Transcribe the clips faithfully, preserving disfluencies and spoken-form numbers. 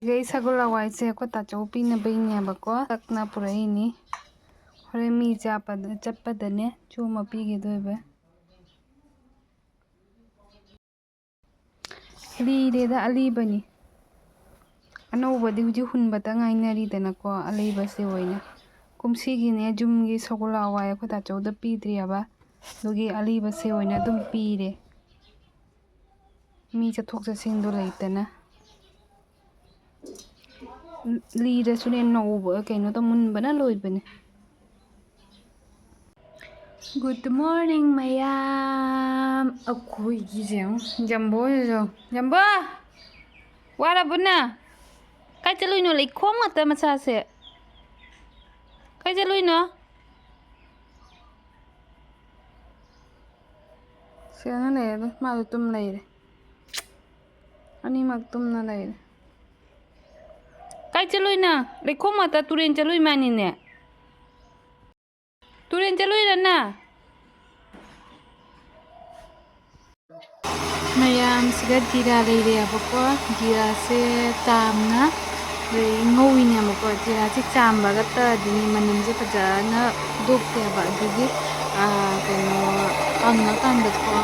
ꯑꯗꯩ ꯁꯒꯣꯜ ꯍꯋꯥꯏꯁꯦ ꯑꯩꯈꯣꯏ ꯇꯥꯆꯧ ꯄꯤꯅꯕꯩꯅꯦꯕꯀꯣ, ꯇꯛꯅ ꯄꯨꯔꯛꯏꯅꯤ꯫ ꯍꯣꯔꯦꯟ ꯃꯤ ꯆꯥꯄꯗ-, ꯆꯠꯄꯗꯅꯦ ꯆꯨꯝꯃ ꯄꯤꯒꯗꯣꯏꯕ꯫ ꯂꯤꯔꯦꯗ, ꯑꯂꯤꯕꯅꯤ꯫ ꯑꯅꯧꯕꯗꯤ ꯍꯧꯖꯤꯛ ꯍꯨꯟꯕꯇ ꯉꯥꯏꯅꯔꯤꯗꯅꯀꯣ, ꯑꯂꯤꯕꯁꯦ ꯑꯣꯏꯅ꯫ ꯀꯨꯝꯁꯤꯒꯤꯅꯦ ꯌꯨꯝꯒꯤ ꯁꯒꯣꯜ ꯍꯋꯥꯏ ꯑꯩꯈꯣꯏ ꯇꯥꯆꯧꯗ ꯄꯤꯗ꯭ꯔꯤꯑꯕ, ꯑꯗꯨꯒꯤ ꯑꯂꯤꯕꯁꯦ ꯑꯣꯏꯅ ꯑꯗꯨꯝ ꯄꯤꯔꯦ꯫ ꯃꯤ ꯆꯠꯊꯣꯛ ꯆꯠꯁꯤꯟꯗꯣ ꯂꯩꯇꯅ꯫ ꯂꯤꯔꯁꯨꯅꯦ ꯅꯧꯕ, ꯀꯩꯅꯣ ꯇꯧ-, ꯃꯨꯟꯕꯅ ꯂꯣꯏꯕꯅꯦ꯫ Good morning ꯃꯌꯥꯝ꯫ ꯑꯩꯈꯣꯏꯒꯤꯁꯦ ꯌꯦꯡꯉꯨ, ꯖꯝꯕꯣꯁꯤꯁꯨ꯫ ꯖꯝꯕꯣ! ꯋꯥꯔꯕꯣ ꯅꯪ? ꯀꯥꯏ ꯆꯠꯂꯨꯏꯅꯣ? ꯂꯩꯈꯣꯝ ꯉꯥꯛꯇ ꯃꯁꯥꯁꯦ꯫ ꯀꯥꯏ ꯆꯠꯂꯨꯏꯅꯣ? ꯁꯤꯗꯅ ꯂꯩꯔꯦ ꯑꯗꯨꯝ, ꯃꯥꯁꯨ ꯇꯨꯝ ꯂꯩꯔꯦ꯫ ꯑꯅꯤꯃꯛ ꯇꯨꯝꯅ ꯂꯩꯔꯦ꯫ ꯀꯥꯏ ꯆꯠꯂꯨꯏ ꯅꯪ? ꯂꯩꯈꯣꯝ ꯉꯥꯛꯇ ꯇꯨꯔꯦꯟ ꯆꯠꯂꯨꯏ ꯃꯥꯅꯤꯅꯦ꯫ ꯇꯨꯔꯦꯟ ꯆꯠꯂꯨꯏꯔ ꯅꯪ? ꯃꯌꯥꯝꯁꯤꯒ ꯖꯤꯔꯥ ꯂꯩꯔꯦꯕꯀꯣ꯫ ꯖꯤꯔꯥꯁꯦ ꯆꯥꯝꯅ ꯑꯗꯩ ꯉꯧꯏꯅꯦꯕꯀꯣ꯫ ꯖꯤꯔꯥꯁꯦ ꯆꯥꯝꯕꯒ ꯇꯛꯑꯗꯤꯅꯦ ꯃꯅꯝꯁꯦ ꯐꯖꯅ ꯐꯨꯗꯣꯛꯇꯦꯕ꯫ ꯑꯗꯨꯒꯤ, ꯑꯥ, ꯀꯩꯅꯣ, ꯀꯪꯉꯀꯥꯟꯗꯀꯣ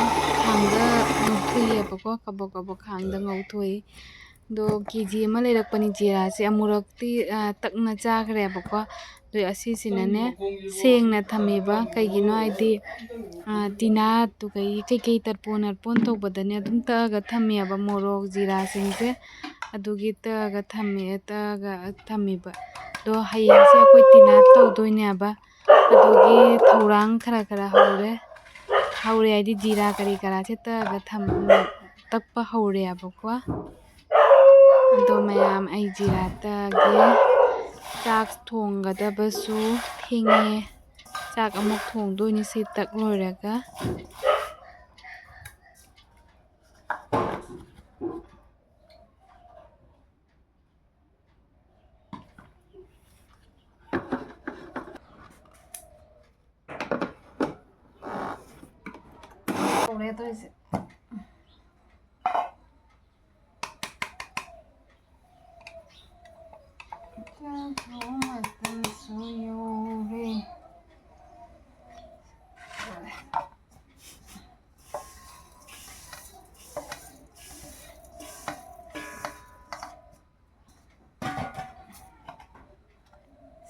ꯈꯥꯡꯗ ꯉꯧꯊꯣꯛꯑꯦꯕꯀꯣ꯫ ꯀꯕꯣꯛ ꯀꯕꯣꯛ ꯈꯥꯡꯗ ꯉꯧꯊꯣꯛꯏ꯫ ꯑꯗꯣ ꯀꯦ ꯖꯤ ꯑꯃ ꯂꯩꯔꯛꯄꯅꯤ ꯖꯤꯔꯥꯁꯦ꯫ ꯑꯃꯨꯔꯛꯇꯤ, ꯑꯥ, ꯇꯛꯅ ꯆꯥꯈ꯭ꯔꯦꯕꯀꯣ꯫ ꯑꯗꯨ ꯑꯁꯤꯁꯤꯅꯅꯦ ꯁꯦꯡꯅ ꯊꯝꯃꯤꯕ꯫ ꯀꯩꯒꯤꯅꯣ ꯍꯥꯏꯗꯤ, ꯑꯥ, ꯇꯤꯟꯅꯥ ꯇꯨꯀꯩ ꯀꯩꯀꯩ ꯇꯠꯄꯣꯟ ꯅꯠꯄꯣꯟ ꯇꯧꯕꯗꯅꯦ ꯑꯗꯨꯝ ꯇꯛꯑꯒ ꯊꯝꯃꯦꯕ ꯃꯣꯔꯣꯛ ꯖꯤꯔꯥꯁꯤꯡꯁꯦ꯫ ꯑꯗꯨꯒꯤ ꯇꯛꯑꯒ ꯊꯝꯃꯦ, ꯇꯛꯑꯒ ꯊꯝꯃꯤꯕ꯫ ꯑꯗꯣ ꯍꯌꯦꯡꯁꯦ ꯑꯩꯈꯣꯏ ꯇꯤꯟꯅꯥ ꯇꯧꯗꯣꯏꯅꯦꯕ꯫ ꯑꯗꯨꯒꯤ ꯊꯧꯔꯥꯡ ꯈꯔ ꯈꯔ ꯍꯧꯔꯦ꯫ ꯍꯧꯔꯦ ꯍꯥꯏꯗꯤ ꯖꯤꯔꯥ ꯀꯔꯤ ꯀꯔꯥꯁꯦ ꯇꯛꯑꯒ ꯊꯝ-, ꯇꯛꯄ ꯍꯧꯔꯦꯕꯀꯣ꯫ ꯑꯗꯣ ꯃꯌꯥꯝ, ꯑꯩ ꯖꯤꯔꯥ ꯇꯛꯑꯒꯦ꯫ ꯆꯥꯛ ꯊꯣꯡꯒꯗꯕꯁꯨ ꯊꯦꯡꯉꯦ꯫ ꯆꯥꯛ ꯑꯃꯨꯛ ꯊꯣꯡꯗꯣꯏꯅꯤ ꯁꯤ ꯇꯛ ꯂꯣꯏꯔꯒ꯫ ꯇꯧꯔꯦ ꯇꯧꯔꯤꯁꯦ꯫ ꯆꯥꯛ ꯊꯣꯡ ꯃꯇꯝꯁꯨ ꯌꯧꯔꯦ꯫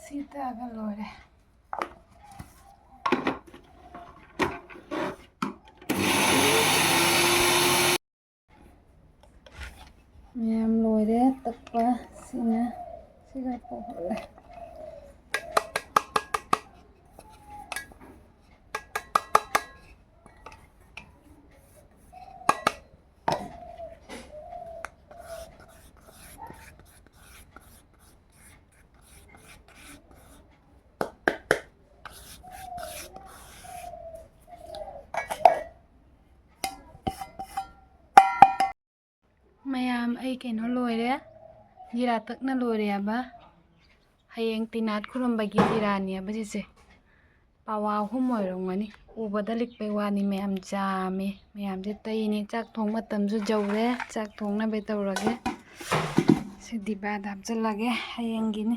ꯁꯤ ꯇꯛꯑꯒ ꯂꯣꯏꯔꯦ꯫ ꯃꯌꯥꯝ ꯂꯣꯏꯔꯦ ꯇꯛꯄ꯫ ꯁꯤꯅ ꯁꯤꯒ ꯄꯣꯛꯍꯜꯂꯦ꯫ ꯃꯌꯥꯝ, ꯑꯩ ꯀꯩꯅꯣ ꯂꯣꯏꯔꯦ, ꯖꯤꯔꯥ ꯇꯛꯅ ꯂꯣꯏꯔꯦꯕ꯫ ꯍꯌꯦꯡ ꯇꯤꯅꯥꯠ ꯈꯨꯔꯨꯝꯕꯒꯤ ꯖꯤꯔꯥꯅꯦꯕ ꯁꯤꯁꯦ꯫ ꯄꯋꯥ ꯑꯍꯨꯝ ꯑꯣꯏꯔꯝꯒꯅꯤ꯫ ꯎꯕꯗ ꯂꯤꯛꯄꯩ ꯋꯥꯅꯤ, ꯃꯌꯥꯝ ꯌꯥꯝꯃꯦ꯫ ꯃꯌꯥꯝꯁꯦ ꯇꯩꯅꯦ꯫ ꯆꯥꯛ ꯊꯣꯡ ꯃꯇꯝꯁꯨ ꯌꯧꯔꯦ꯫ ꯆꯥꯛ ꯊꯣꯡꯅꯕ ꯇꯧꯔꯒꯦ꯫ ꯁꯤ ꯗꯤꯕꯥꯗ ꯍꯥꯞꯆꯤꯜꯂꯒꯦ꯫ ꯍꯌꯦꯡꯒꯤꯅꯤ꯫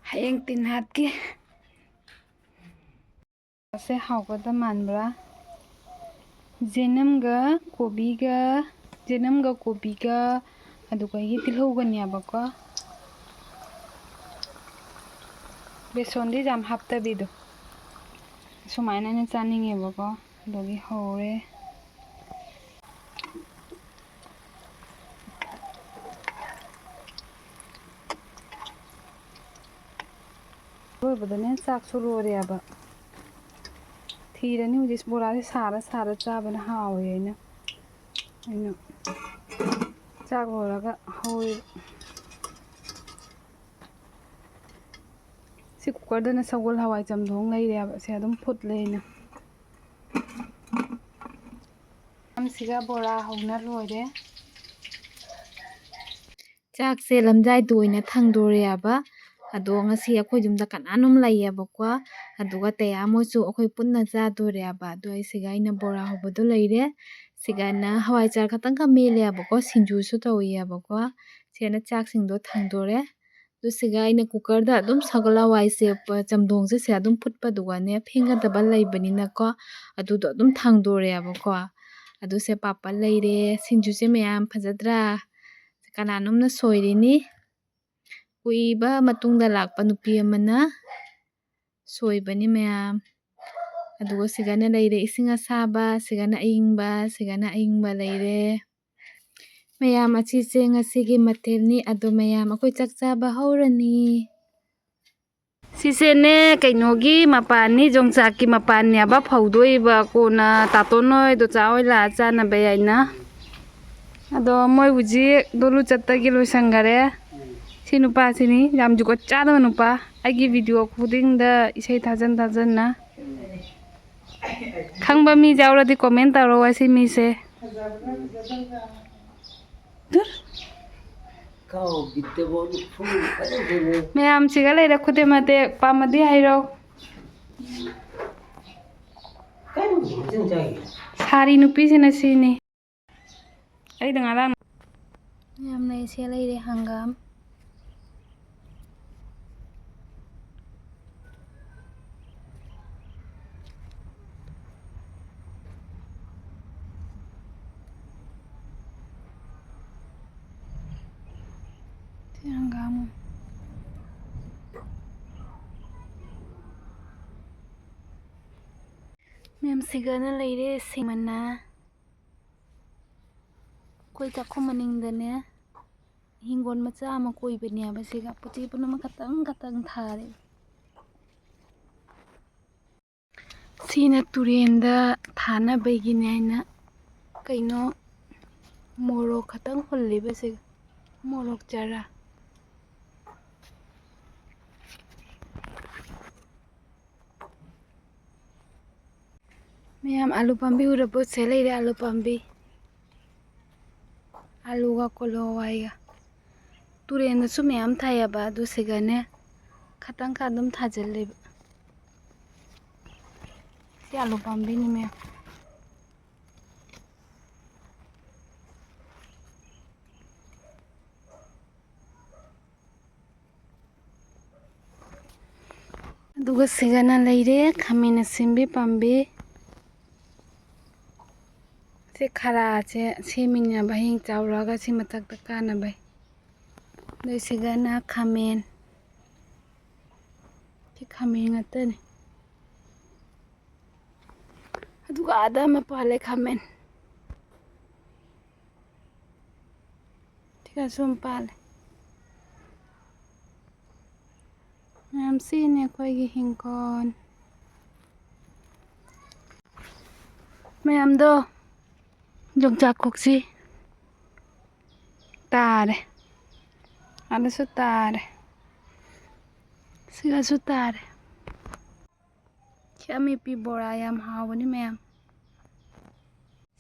ꯍꯌꯦꯡ ꯇꯤꯟꯍꯥꯠꯀꯤ꯫ ꯁꯦ ꯍꯥꯎꯒꯗ ꯃꯥꯟꯕ꯭ꯔꯥ? ꯖꯦꯅꯝꯒ ꯀꯣꯕꯤꯒ, ꯖꯦꯅꯝꯒ ꯀꯣꯕꯤꯒ, ꯑꯗꯨꯒ ꯑꯩꯒꯤ ꯇꯤꯜꯍꯧꯒꯅꯦꯕꯀꯣ꯫ ꯕꯦꯁꯣꯟꯗꯤ ꯌꯥꯝ ꯍꯥꯞꯇꯕꯤꯗꯣ꯫ ꯁꯨꯃꯥꯏꯅ ꯑꯩꯅ ꯆꯥꯅꯤꯡꯉꯦꯕꯀꯣ꯫ ꯑꯗꯨꯒꯤ ꯍꯧꯔꯦ꯫ ꯂꯣꯏꯕꯗꯅꯦ ꯆꯥꯛꯁꯨ ꯂꯣꯏꯔꯦꯕ꯫ ꯊꯤꯔꯅꯤ ꯍꯧꯖꯤꯛ꯫ ꯕꯣꯔꯥꯁꯦ ꯁꯥꯔ ꯁꯥꯔ ꯆꯥꯕꯅ ꯍꯥꯎꯋꯦ ꯑꯩꯅ꯫ ꯑꯩꯅ ꯆꯥꯛ ꯂꯣꯏꯔꯒ ꯍꯧꯔꯦ꯫ ꯁꯤ ꯀꯨꯀꯔꯗꯅ ꯁꯒꯣꯜ ꯍꯋꯥꯏ ꯆꯝꯊꯣꯡ ꯂꯩꯔꯦꯕ꯫ ꯁꯦ ꯑꯗꯨꯝ ꯐꯨꯠꯂꯦ ꯑꯩꯅ꯫ ꯃꯌꯥꯝꯁꯤꯒ ꯕꯣꯔꯥ ꯍꯧꯅ ꯂꯣꯏꯔꯦ꯫ ꯆꯥꯛꯁꯦ ꯂꯝꯖꯥꯏꯗ ꯑꯣꯏꯅ ꯊꯥꯡꯗꯣꯔꯛꯑꯦꯕ꯫ ꯑꯗꯣ ꯉꯁꯤ ꯑꯩꯈꯣꯏ ꯌꯨꯝꯗ ꯀꯅꯥꯅꯣꯝ ꯂꯩꯌꯦꯕꯀꯣ꯫ ꯑꯗꯨꯒ ꯇꯌꯥ ꯃꯣꯏꯁꯨ ꯑꯩꯈꯣꯏ ꯄꯨꯟꯅ ꯆꯥꯗꯣꯔꯦꯕ꯫ ꯑꯗꯣ ꯑꯩ ꯁꯤꯒ ꯑꯩꯅ ꯕꯣꯔꯥ ꯍꯧꯕꯗꯣ ꯂꯩꯔꯦ꯫ ꯁꯤꯒꯅ ꯍꯋꯥꯏꯖꯥꯔ ꯈꯛꯇꯪ ꯈꯛ ꯃꯦꯠꯂꯦꯕꯀꯣ, ꯁꯤꯡꯖꯨꯁꯨ ꯇꯧꯏꯌꯦꯕꯀꯣ꯫ ꯁꯤꯒꯅ ꯆꯥꯛꯁꯤꯡꯗꯣ ꯊꯥꯡꯗꯣꯔꯦ꯫ ꯑꯗꯨ ꯁꯤꯒ ꯑꯩꯅ ꯀꯨꯀꯔꯗ ꯑꯗꯨꯝ ꯁꯒꯣꯜ ꯍꯋꯥꯏꯁꯦ, ꯄ-, ꯆꯝꯊꯣꯡꯁꯦ ꯁꯤꯗ ꯑꯗꯨꯝ ꯐꯨꯠꯄꯗꯨꯒꯅꯦ, ꯐꯦꯡꯒꯗꯕ ꯂꯩꯕꯅꯤꯅꯀꯣ, ꯑꯗꯨꯗꯣ ꯑꯗꯨꯝ ꯊꯥꯡꯗꯣꯔꯦꯕꯀꯣ꯫ ꯑꯗꯨ ꯁꯦ ꯄꯥꯄꯔ ꯂꯩꯔꯦ, ꯁꯤꯡꯖꯨꯁꯦ ꯃꯌꯥꯝ ꯐꯖꯗ꯭ꯔꯥ? ꯀꯅꯥꯅꯣꯝꯅ ꯁꯣꯏꯔꯤꯅꯤ꯫ ꯀꯨꯏꯕ ꯃꯇꯨꯡꯗ ꯂꯥꯛꯄ ꯅꯨꯄꯤ ꯑꯃꯅ ꯁꯣꯏꯕꯅꯤ ꯃꯌꯥꯝ꯫ ꯑꯗꯨꯒ ꯁꯤꯒꯅ ꯂꯩꯔꯦ ꯏꯁꯤꯡ ꯑꯁꯥꯕ, ꯁꯤꯒꯅ ꯑꯏꯪꯕ, ꯁꯤꯒꯅ ꯑꯏꯪꯕ ꯂꯩꯔꯦ꯫ ꯃꯌꯥꯝ, ꯑꯁꯤꯁꯦ ꯉꯁꯤꯒꯤ ꯃꯊꯦꯜꯅꯤ꯫ ꯑꯗꯣ ꯃꯌꯥꯝ, ꯑꯩꯈꯣꯏ ꯆꯥꯛ ꯆꯥꯕ ꯍꯧꯔꯅꯤ꯫ ꯁꯤꯁꯦꯅꯦ, ꯀꯩꯅꯣꯒꯤ ꯃꯄꯥꯟꯅꯤ, ꯌꯣꯡꯆꯥꯛꯀꯤ ꯃꯄꯥꯟꯅꯦꯕ ꯐꯧꯗꯣꯛꯏꯕ꯫ ꯀꯣꯟꯅ ꯇꯥꯇꯣꯟ ꯍꯣꯏ, ꯗꯣꯆꯥ ꯍꯣꯏ ꯂꯥꯛꯑ ꯆꯥꯅꯕ ꯌꯥꯏꯅ꯫ ꯑꯗꯣ ꯃꯣꯏ ꯍꯧꯖꯤꯛ ꯗꯣꯂꯨ ꯆꯠꯇꯒꯤ ꯂꯣꯏꯁꯟꯈꯔꯦ꯫ ꯁꯤ ꯅꯨꯄꯥꯁꯤꯅꯤ, ꯌꯥꯝ ꯖꯨꯒꯣꯠ ꯆꯥꯗꯕ ꯅꯨꯄꯥ꯫ ꯑꯩꯒꯤ ꯚꯤꯗꯤꯑꯣ ꯈꯨꯗꯤꯡꯗ ꯏꯁꯩ ꯊꯥꯖꯟ ꯊꯥꯖꯟꯅ꯫ ꯈꯪꯕ ꯃꯤ ꯌꯥꯎꯔꯗꯤ comment ꯇꯧꯔꯣ, ꯑꯁꯤ ꯃꯤꯁꯦ꯫ ꯗꯨꯔ꯫ ꯃꯌꯥꯝꯁꯤꯒ ꯂꯩꯔꯦ, ꯈꯨꯗꯦ ꯃꯇꯦꯛ ꯄꯥꯝꯃꯗꯤ ꯍꯥꯏꯔꯣ꯫ ꯁꯥꯔꯤ ꯅꯨꯄꯤꯁꯤꯅ ꯁꯤꯅꯤ꯫ ꯑꯩꯗ ꯉꯔꯥꯡ ꯌꯥꯝꯅ ꯏꯁꯦ ꯂꯩꯔꯦ ꯍꯪꯒꯥꯝ꯫ ꯁꯤ ꯍꯪꯒꯥꯝ꯫ ꯃꯌꯥꯝ ꯁꯤꯒꯅ ꯂꯩꯔꯦ ꯁꯤꯃꯅ꯫ ꯑꯩꯈꯣꯏ ꯆꯥꯛꯈꯨꯝ ꯃꯅꯤꯡꯗꯅꯦ, ꯍꯤꯡꯒꯣꯜ ꯃꯆꯥ ꯑꯃ ꯀꯣꯏꯕꯅꯦꯕ꯫ ꯁꯤꯒ ꯄꯣꯠ ꯆꯩ ꯄꯨꯝꯅꯃꯛ ꯈꯇꯪ ꯈꯇꯪ ꯊꯥꯔꯦ꯫ ꯁꯤꯅ ꯇꯨꯔꯦꯟꯗ ꯊꯥꯅꯕꯒꯤꯅꯦ ꯍꯥꯏꯅ ꯀꯩꯅꯣ ꯃꯣꯔꯣꯛ ꯈꯇꯪ ꯍꯨꯜꯂꯤꯕ ꯁꯤꯒ꯫ ꯃꯣꯔꯣꯛ ꯆꯥꯔꯥ꯫ ꯃꯌꯥꯝ, ꯑꯥꯂꯨ ꯄꯥꯝꯕꯤ ꯎꯔꯕꯣ? ꯁꯦ ꯂꯩꯔꯦ ꯑꯥꯂꯨ ꯄꯥꯝꯕꯤ꯫ ꯑꯥꯂꯨꯒ ꯀꯣꯂꯤ ꯍꯋꯥꯏꯒ꯫ ꯇꯨꯔꯦꯟꯗꯁꯨ ꯃꯌꯥꯝ ꯊꯥꯏꯌꯦꯕ, ꯑꯗꯨ ꯁꯤꯒꯅꯦ ꯈꯇꯪꯈꯛ ꯑꯗꯨꯝ ꯊꯥꯖꯤꯜꯂꯦꯕ꯫ ꯁꯤ ꯑꯥꯂꯨ ꯄꯥꯝꯕꯤꯅꯤ, ꯃꯌꯥꯝ꯫ ꯑꯗꯨꯒ ꯁꯤꯒꯅ ꯂꯩꯔꯦ ꯈꯥꯃꯦꯟ ꯑꯁꯤꯟꯕꯤ ꯄꯥꯝꯕꯤ꯫ ꯁꯤ ꯈꯔꯥꯁꯦ ꯁꯦꯝꯃꯤꯅꯦꯕ, ꯍꯌꯦꯡ ꯆꯥꯎꯔꯛꯑꯒ ꯁꯤ ꯃꯊꯛꯇ ꯀꯥꯅꯕꯩ꯫ ꯑꯗꯩ ꯁꯤꯒꯅ ꯈꯥꯃꯦꯟ꯫ ꯁꯤ ꯈꯥꯃꯦꯟ ꯉꯥꯛꯇꯅꯤ꯫ ꯑꯗꯨꯒ ꯑꯥꯗ ꯑꯃ ꯄꯥꯜꯂꯦ ꯈꯥꯃꯦꯟ꯫ ꯁꯤꯒꯁꯨ ꯑꯃ ꯄꯥꯜꯂꯦ꯫ ꯃꯌꯥꯝ, ꯁꯤꯅꯤ ꯑꯩꯈꯣꯏꯒꯤ ꯍꯤꯡꯒꯣꯜ꯫ ꯃꯌꯥꯝꯗꯣ, ꯌꯣꯡꯆꯥꯛ ꯈꯣꯛꯁꯤ ꯇꯥꯔꯦ꯫ ꯑꯗꯨꯁꯨ ꯇꯥꯔꯦ꯫ ꯁꯤꯒꯁꯨ ꯇꯥꯔꯦ꯫ ꯁꯤ ꯑꯃꯦꯠꯄꯤ ꯕꯣꯔꯥ ꯌꯥꯝ ꯍꯥꯎꯕꯅꯤ, ꯃꯌꯥꯝ꯫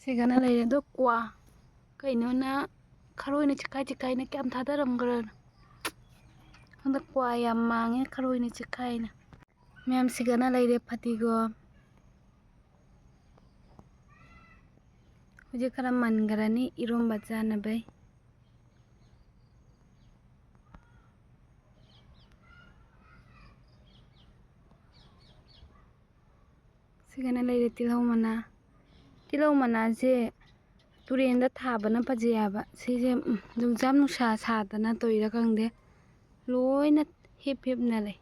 ꯁꯤꯒꯅ ꯂꯩꯔꯦ꯫ ꯑꯗꯣ ꯀ꯭ꯋꯥ ꯀꯩꯅꯣꯅ, ꯈꯔꯣꯏꯅ ꯆꯤꯛꯈꯥꯏ ꯆꯤꯛꯈꯥꯏꯅ ꯀꯌꯥꯝ ꯊꯥꯗꯔꯝꯈ꯭ꯔꯅꯣ ꯈꯪꯗꯦ꯫ ꯀ꯭ꯋꯥ ꯌꯥꯝ ꯃꯥꯡꯉꯦ, ꯈꯔꯣꯏꯅ ꯆꯤꯛꯈꯥꯏꯅ꯫ ꯃꯌꯥꯝ, ꯁꯤꯒꯅ ꯂꯩꯔꯦ ꯐꯗꯤꯒꯣꯝ꯫ ꯍꯧꯖꯤꯛ ꯈꯔ ꯃꯟꯈ꯭ꯔꯅꯤ ꯏꯔꯣꯝꯕ ꯆꯥꯅꯕꯩ꯫ ꯁꯤꯒꯅ ꯂꯩꯔꯦ ꯇꯤꯜꯍꯧ ꯃꯅꯥ꯫ ꯇꯤꯜꯍꯧ ꯃꯅꯥꯁꯦ ꯇꯨꯔꯦꯟꯗ ꯊꯥꯕꯅ ꯐꯖꯩ ꯍꯥꯏꯕ꯫ ꯁꯤꯁꯦ, ꯎꯝ, ꯌꯣꯡꯆꯥꯛ ꯅꯨꯡꯁꯥ ꯁꯥꯗꯅ ꯇꯧꯔꯤꯔꯥ ꯈꯪꯗꯦ, ꯂꯣꯏꯅ ꯍꯤꯞ ꯍꯤꯞꯅ ꯂꯩ꯫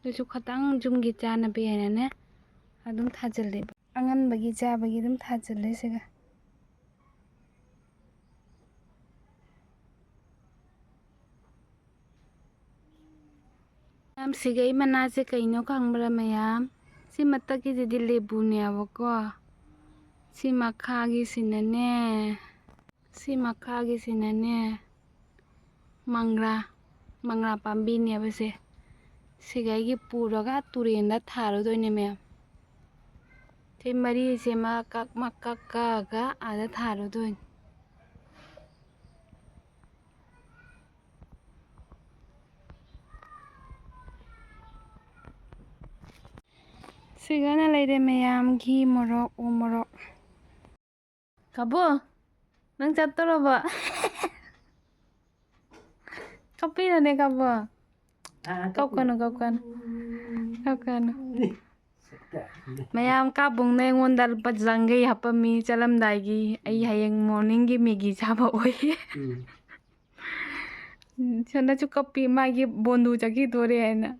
ꯑꯗꯨꯁꯨ ꯈꯇꯪ ꯌꯨꯝꯒꯤ ꯆꯥꯅꯕ ꯍꯥꯏꯅꯅꯦ ꯑꯗꯨꯝ ꯊꯥꯖꯤꯜꯂꯦꯕ꯫ ꯑꯉꯟꯕꯒꯤ ꯆꯥꯕꯒꯤ ꯑꯗꯨꯝ ꯊꯥꯖꯤꯜꯂꯦ ꯁꯤꯒ꯫ ꯃꯌꯥꯝ, ꯁꯤꯒꯩ ꯃꯅꯥꯁꯦ ꯀꯩꯅꯣ ꯈꯪꯕ꯭ꯔꯥ ꯃꯌꯥꯝ? ꯁꯤ ꯃꯊꯛꯀꯤꯁꯤꯗꯤ ꯂꯦꯕꯨꯅꯦꯕꯀꯣ꯫ ꯁꯤ ꯃꯈꯥꯒꯤꯁꯤꯅꯅꯦ, ꯁꯤ ꯃꯈꯥꯒꯤꯁꯤꯅꯅꯦ, ꯃꯪꯒ꯭ꯔꯥ, ꯃꯪꯒ꯭ꯔꯥ ꯄꯥꯝꯕꯤꯅꯦꯕ ꯁꯦ꯫ ꯁꯤꯒꯩꯒꯤ ꯄꯨꯔꯒ ꯇꯨꯔꯦꯟꯗ ꯊꯥꯔꯨꯗꯣꯏꯅꯦ ꯃꯌꯥꯝ꯫ ꯁꯤ ꯃꯔꯤꯁꯦ ꯃꯀꯛ ꯃꯀꯛ ꯀꯛꯑꯒ ꯑꯥꯗ ꯊꯥꯔꯨꯗꯣꯏꯅꯦ꯫ ꯁꯤ ꯄꯤꯒꯅ ꯂꯩꯔꯦ ꯃꯌꯥꯝꯒꯤ ꯃꯣꯔꯣꯛ ꯎ ꯃꯣꯔꯣꯛ꯫ ꯀꯥꯕꯣ, ꯅꯪ ꯆꯠꯇꯣꯔꯕꯣ? ꯀꯞꯄꯤꯔꯅꯦ ꯀꯥꯕꯣ? ꯀꯞꯀꯅꯨ, ꯀꯞꯀꯅꯨ꯫ ꯀꯞꯀꯅꯨ꯫ ꯃꯌꯥꯝ, ꯀꯥꯕꯨꯡꯅ ꯑꯩꯉꯣꯟꯗ ꯂꯨꯄꯥ ꯌꯥꯡꯈꯩ ꯍꯥꯞꯄꯝꯃꯤ ꯆꯠꯂꯝꯗꯥꯏꯒꯤ꯫ ꯑꯩ ꯍꯌꯦꯡ ꯃꯣꯔꯅꯤꯡꯒꯤ ꯃꯦꯒꯤ ꯆꯥꯕ ꯑꯣꯏꯌꯦ꯫ ꯎꯝ꯫ ꯁꯣꯝꯗꯁꯨ ꯀꯞꯄꯤ, ꯃꯥꯒꯤ ꯕꯣꯟꯗꯨ ꯆꯠꯈꯤꯗꯣꯔꯦ ꯍꯥꯏꯅ꯫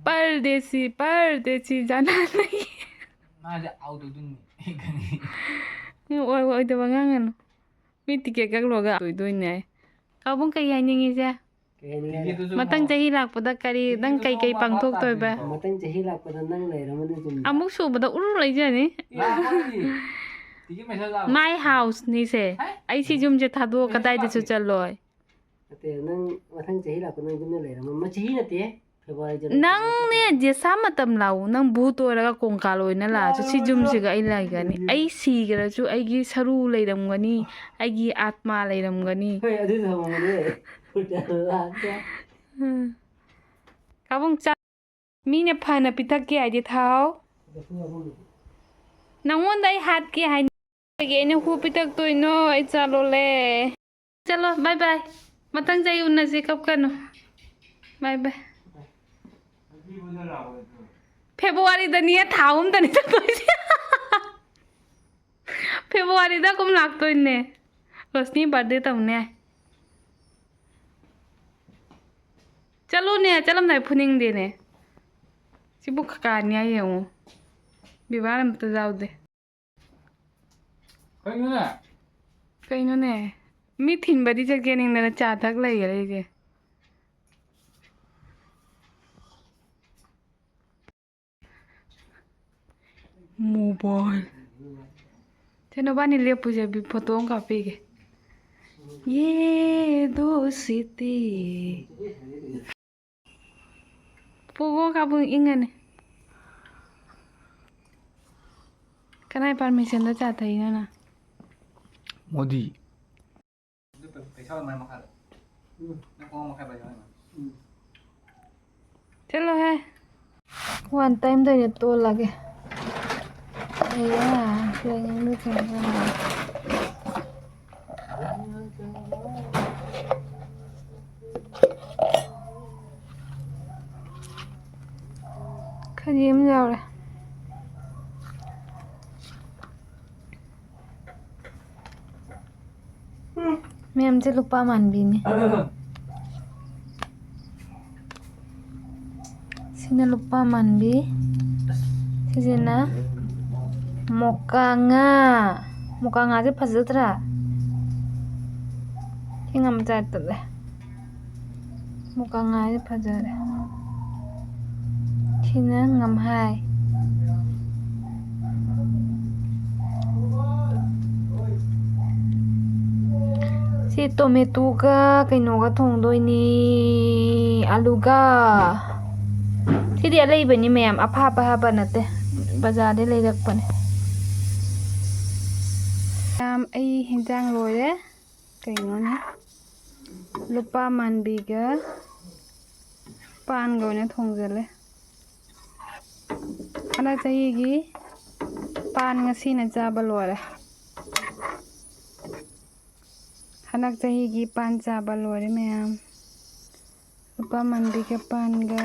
ꯄꯔꯗꯦꯁꯤ, ꯄꯔꯗꯦꯁꯤ, ꯖꯥꯅꯥ ꯅꯍꯤ꯫ ꯃꯥꯁꯦ ꯑꯥꯎꯗꯣꯏꯗꯨꯅꯤ, ꯑꯩ ꯈꯪꯉꯤ꯫ ꯑꯣꯏ-, ꯑꯣꯏꯗꯕ ꯉꯥꯡꯒꯅꯨ꯫ ꯃꯤ ꯇꯤꯀꯦꯠ ꯀꯛꯂꯣꯒ ꯑꯣꯏꯗꯣꯏꯅꯦ꯫ ꯀꯥꯕꯨꯡ ꯀꯩ ꯍꯥꯏꯅꯤꯡꯉꯤꯁꯦ? ꯀꯩ ꯍꯥꯏꯅꯤꯡꯉꯥꯏ? ꯇꯤꯀꯦꯠꯇꯨꯁꯨ ꯃꯊꯪ ꯑꯃꯨꯛ ꯆꯍꯤ ꯂꯥꯛꯄꯗ ꯀꯔꯤ, ꯅꯪ ꯇꯤꯀꯦꯠꯇꯨꯁꯨ ꯀꯩꯀꯩ ꯑꯃꯨꯛ ꯄꯥꯡꯊꯣꯛꯇꯣꯏꯕ? ꯃꯊꯪ ꯆꯍꯤ ꯂꯥꯛꯄꯗ ꯅꯪ ꯂꯩꯔꯝꯃꯅꯤ ꯌꯨꯝꯗ꯫ ꯑꯃꯨꯛ ꯁꯨꯕꯗ ꯎꯔꯨ ꯂꯩꯖꯅꯤ꯫ ꯂꯥꯛꯑꯣꯏ꯫ ꯇꯤꯀꯦꯠ ꯃꯦꯁꯦꯖ ꯂꯥꯛꯑꯣꯏ꯫ My house ꯅꯤꯁꯦ꯫ ꯍꯥꯏ? ꯑꯩ ꯁꯤ ꯌꯨꯝꯁꯦ ꯊꯥꯗꯣꯛꯑ ꯃꯦꯁꯦꯖ ꯀꯗꯥꯏꯗꯁꯨ ꯂꯥꯛꯇꯦ꯫ ꯆꯠꯂꯣꯏ꯫ ꯅꯠꯇꯦ, ꯅꯪ ꯃꯊꯪ ꯆꯍꯤ ꯂꯥꯛꯄ ꯅꯪ ꯌꯨꯝꯗ ꯂꯩꯔꯝꯃ-, ꯃ-, ꯆꯍꯤ ꯅꯠꯇꯦ, ꯐꯦꯕ꯭ꯔꯨꯋꯥꯔꯤ ꯖꯅꯋꯥꯔꯤ ꯅꯪꯅꯦ, ꯐꯦꯕ꯭ꯔꯨꯋꯥꯔꯤ꯫ ꯖꯦꯁꯥ ꯃꯇꯝ ꯂꯥꯛꯎ, ꯅꯪ ꯚꯨꯠ ꯑꯣꯏꯔꯒ ꯀꯣꯡꯀꯥꯜ ꯑꯣꯏꯅ ꯂꯥꯛꯑꯁꯨ ꯁꯤ ꯌꯥꯔꯣꯏ, ꯌꯨꯝꯁꯤꯒ ꯑꯩ ꯂꯩꯒꯅꯤ꯫ ꯌꯥꯔꯣꯏ꯫ ꯑꯩ ꯁꯤꯈ꯭ꯔꯁꯨ ꯑꯩꯒꯤ ꯁꯔꯨ ꯂꯩꯔꯝꯒꯅꯤ, ꯑꯩꯒꯤ ꯑꯥꯠꯃꯥ ꯂꯩꯔꯝꯒꯅꯤ꯫ ꯍꯣꯏ, ꯑꯗꯨꯁꯨ ꯍꯪꯉꯝꯒꯅꯤ꯫ ꯎꯝ꯫ ꯀꯥꯕꯨꯡ ꯆꯥ-, ꯃꯤꯅ ꯐꯅ ꯄꯤꯊꯛꯀꯦ ꯍꯥꯏꯗꯤ ꯊꯥꯎ꯫ ꯅꯪꯉꯣꯟꯗ ꯑꯩ ꯍꯥꯠꯀꯦ ꯍꯥꯏꯅꯤ꯫ ꯑꯩꯅ ꯍꯨ ꯄꯤꯊꯛꯇꯣꯏꯅꯣ? ꯑꯩ ꯆꯥ ꯂꯣꯜꯂꯦ꯫ ꯆꯠꯂꯣ, bye bye꯫ ꯃꯊꯪ ꯆꯍꯤ ꯎꯅꯁꯤ, ꯀꯞꯀꯅꯨ꯫ Bye bye꯫ ꯐꯦꯕ꯭ꯔꯨꯋꯥꯔꯤꯗꯅꯤ, ꯊꯥ ꯑꯍꯨꯝꯗꯅꯤ ꯆꯠꯇꯣꯏꯁꯦ꯫ ꯐꯦꯕ꯭ꯔꯨꯋꯥꯔꯤꯗ ꯀꯨꯝ ꯂꯥꯛꯇꯣꯏꯅꯦ꯫ ꯔꯣꯁꯅꯤ birthday ꯇꯧꯅꯦ꯫ ꯆꯠꯂꯣꯅꯦ, ꯆꯠꯂꯝꯗꯥꯏ ꯐꯨꯅꯤꯡꯗꯦꯅꯦ꯫ ꯁꯤꯕꯨ ꯀꯀꯥꯅꯤ ꯍꯥꯏ ꯌꯦꯡꯉꯨ꯫ ꯕꯦꯕꯥꯔ ꯑꯝꯇ ꯌꯥꯎꯗꯦ꯫ ꯀꯩꯅꯣꯅꯦ? ꯀꯩꯅꯣꯅꯦ? ꯃꯤ ꯊꯤꯟꯕꯗꯤ ꯆꯠꯀꯦ ꯅꯤꯡꯗꯅ ꯆꯥ ꯊꯛ ꯂꯩꯈꯔꯦ ꯑꯩꯁꯦ꯫ Mobile꯫ ꯁꯦ, ꯅꯕꯥꯅꯤ ꯂꯦꯞꯄꯨꯁꯦ, ꯕꯤ-, photo ꯑꯃ ꯀꯥꯞꯄꯤꯒꯦ꯫ ꯌꯦ ꯗꯣꯁꯤꯇꯤ꯫ ꯄꯨꯒꯣ ꯀꯥꯕꯨꯡ ꯏꯪꯉꯅꯤ꯫ ꯀꯅꯥꯏ permission ꯗ ꯆꯥ ꯊꯛꯏꯅꯣ ꯅꯪ? ꯃꯣꯗꯤ꯫ ꯆꯠꯂꯣꯍꯦ꯫ One time ꯗ ꯑꯣꯏꯅ ꯇꯣꯜꯂꯒꯦ꯫ ꯑꯩꯌꯥ, ꯂꯩꯅꯤꯡꯕ ꯊꯦꯡꯅ꯫ ꯈꯖꯤꯛ ꯑꯃ ꯌꯥꯎꯔꯦ꯫ ꯃꯌꯥꯝꯁꯦ ꯂꯨꯄꯥ ꯃꯥꯟꯕꯤꯅꯤ꯫ ꯁꯤꯅ ꯂꯨꯄꯥ ꯃꯥꯟꯕꯤ, ꯁꯤꯁꯤꯅ ꯃꯨꯀꯥ ꯉꯥ꯫ ꯃꯨꯀꯥ ꯉꯥꯁꯦ ꯐꯖꯗ꯭ꯔꯥ? ꯁꯤ ꯉꯝꯖꯥ ꯇꯠꯂꯦ꯫ ꯃꯨꯀꯥ ꯉꯥꯁꯦ ꯐꯖꯔꯦ꯫ ꯁꯤꯅ ꯉꯝꯍꯥꯏ꯫ ꯁꯤ ꯇꯣꯃꯦꯇꯣꯒ ꯀꯩꯅꯣꯒ ꯊꯣꯡꯗꯣꯏꯅꯤ, ꯑꯂꯨꯒ꯫ ꯁꯤꯗꯤ ꯑꯂꯩꯕꯅꯤ ꯃꯌꯥꯝ, ꯑꯐꯥꯕ ꯍꯥꯞꯄ ꯅꯠꯇꯦ, ꯕꯖꯥꯔꯗꯩ ꯂꯩꯔꯛꯄꯅꯦ꯫ ꯃꯌꯥꯝ, ꯑꯩ ꯍꯤꯟꯖꯥꯡ ꯂꯣꯏꯔꯦ꯫ ꯀꯩꯅꯣꯅꯦ, ꯂꯨꯄꯥ ꯃꯥꯟꯕꯤꯒ ꯄꯥꯟꯒ ꯑꯣꯏꯅ ꯊꯣꯡꯖꯜꯂꯦ꯫ ꯍꯟꯗꯛ ꯆꯍꯤꯒꯤ ꯄꯥꯟ ꯉꯁꯤꯅ ꯆꯥꯕ ꯂꯣꯏꯔꯦ꯫ ꯍꯟꯗꯛ ꯆꯍꯤꯒꯤ ꯄꯥꯟ ꯆꯥꯕ ꯂꯣꯏꯔꯦ ꯃꯌꯥꯝ꯫ ꯂꯨꯄꯥ ꯃꯥꯟꯕꯤꯒ ꯄꯥꯟꯒ